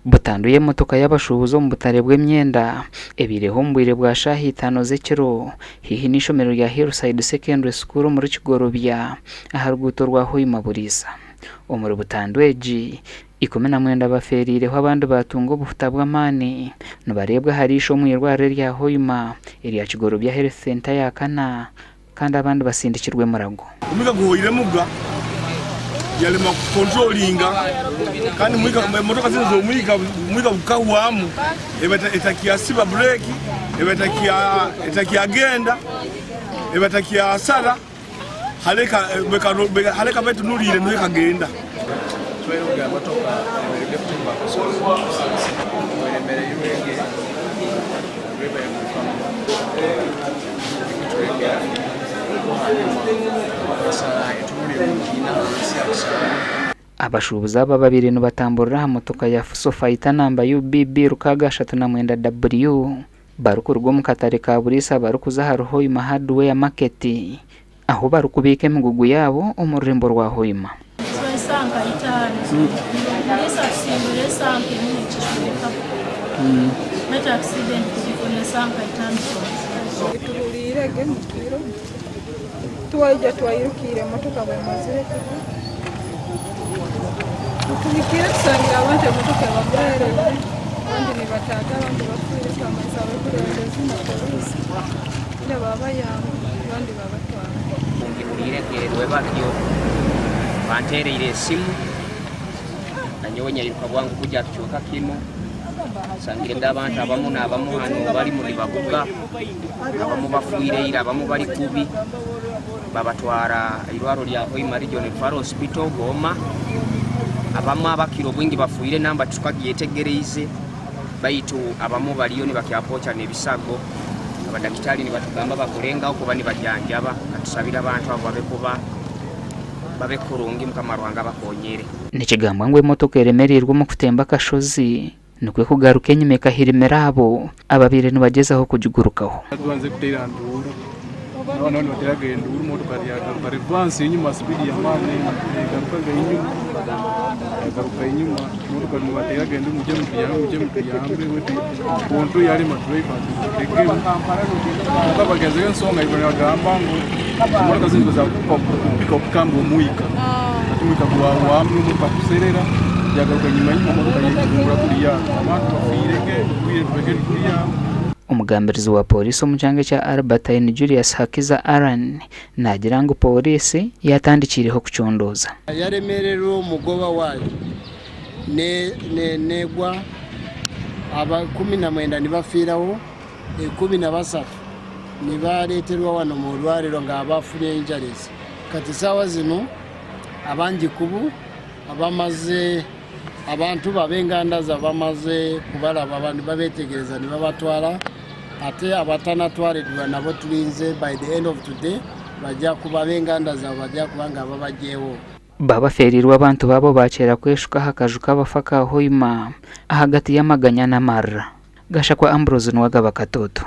Butandu y'emotoka y'abashuubuzi omu butare bw'emyenda ebaireho omu bwire bwa shaaha itaano z'ekiro haihi n'eishomero rya Hillside Secondary School omuri Kigorobya aha ruguuto rwa Hoima Buriisa. Omuri butandu egi, 19 bafeereireho abandi baatunga obuhuta bw'amaani nibareebwa aha riisho omu irwariro erya Hoima erya Kigorobya Health Centre ya kana Kandi abandi basindikirwe emurago. Omwika guhweiremu ga yarema kukontrolinga kandi emotoka zinu z'omwika omwika gukahwamu eba etakyasiba bureki eba etakyagenda eba etakyasara hare ekaba etunuriire niho ekagenda. Abashuubuzi aba babaire nibatamburira aha motoka ya Fuso Fighter namba UBB 639W barikuruga omu katare ka Buriisa barikuza ahari Hoima Hardware Market ahu barikubiika emigugu yaabo omu rurembo rwa Hoima. Tuhuliire ge mukiro, twaija twairukiire emotoka bwemazire kugwa. Obutuhikire tusangire abantu emotoka ebagwereire, abandi nibataaga abandi bafiire, twamanyisa abekulembezi na poliisi boona babayamba abandi babatwara. Ngihuliire nteerwe batyo banteereire esimu nanyowe nyairuka bwangu kwija ha kicweka kinu nsangire ndi abantu abamu n'abamu hanu barimu nibabuga abamu bafiire ira abamu bari kubi babatwara irwaro rya Hoima Region Referral Hospital Goma abamu abakira obwingi bafiire namba titukagyetegereize baitu abamu bariyo nibakyapokya n'ebisago abadakitari nibatugamba bakulengaho kuba nibajanjaba katusabire abantu abo babe kuba babe kurungi Mukama Ruhanga abakonyere. Nikigambwa ngu emotoka eremereirwe omu kutemba akashozi nikwo ekugaruka enyima ekahirimira abo ababaire nibagyezaho kugigurukaho. Tubanze kuteera nduuru nabandi nibateeraga enduuru motoka yagaruka revansi enyuma sipiidi y'amaani egarukaga enyuma yagaruka enyuma motoka nibateeraga enduuru mwije mutuyambe mwije mutuyambe konto yarema duraiva atutegemu kwonka bagenzire ensonga nibagamba ngu emotoka zinu niza kupika okukamba omwika hati omwika gwahwamu emotoka kuserera yagaruka enyuma enyuma emotoka yetungura kuriya abantu bafiire ge obwire tubege kuriya. Omugambirizi wa Pooriisi omu kyanga ekya Albertine, Julius Hakiza Allan naagira ngu Pooriisi yaatandikiireho kucondooza. Yaremererwa omugoba waayo neegwa, aba 19 nibafiiraho, 13 nibareeterwa wano omu irwariro nga bafunire injuries. Kati saawa zinu abangi kubu abamaze Abantu bo ab'enganda zaabo bamaze kubaraba nibabetegereza nibabatwara ate abatanatwaridwa nabo turinze by the end of today bagya kuba ab'enganda zaabo bagya kuba nga babagyeho. Baba bafeereirwe abantu baabo baakyera kweshuka aha kaju k'abafu aka Hoima ahagati y'amaganya n'amarira. Gashakwa Ambrose niwe agaba akatooto.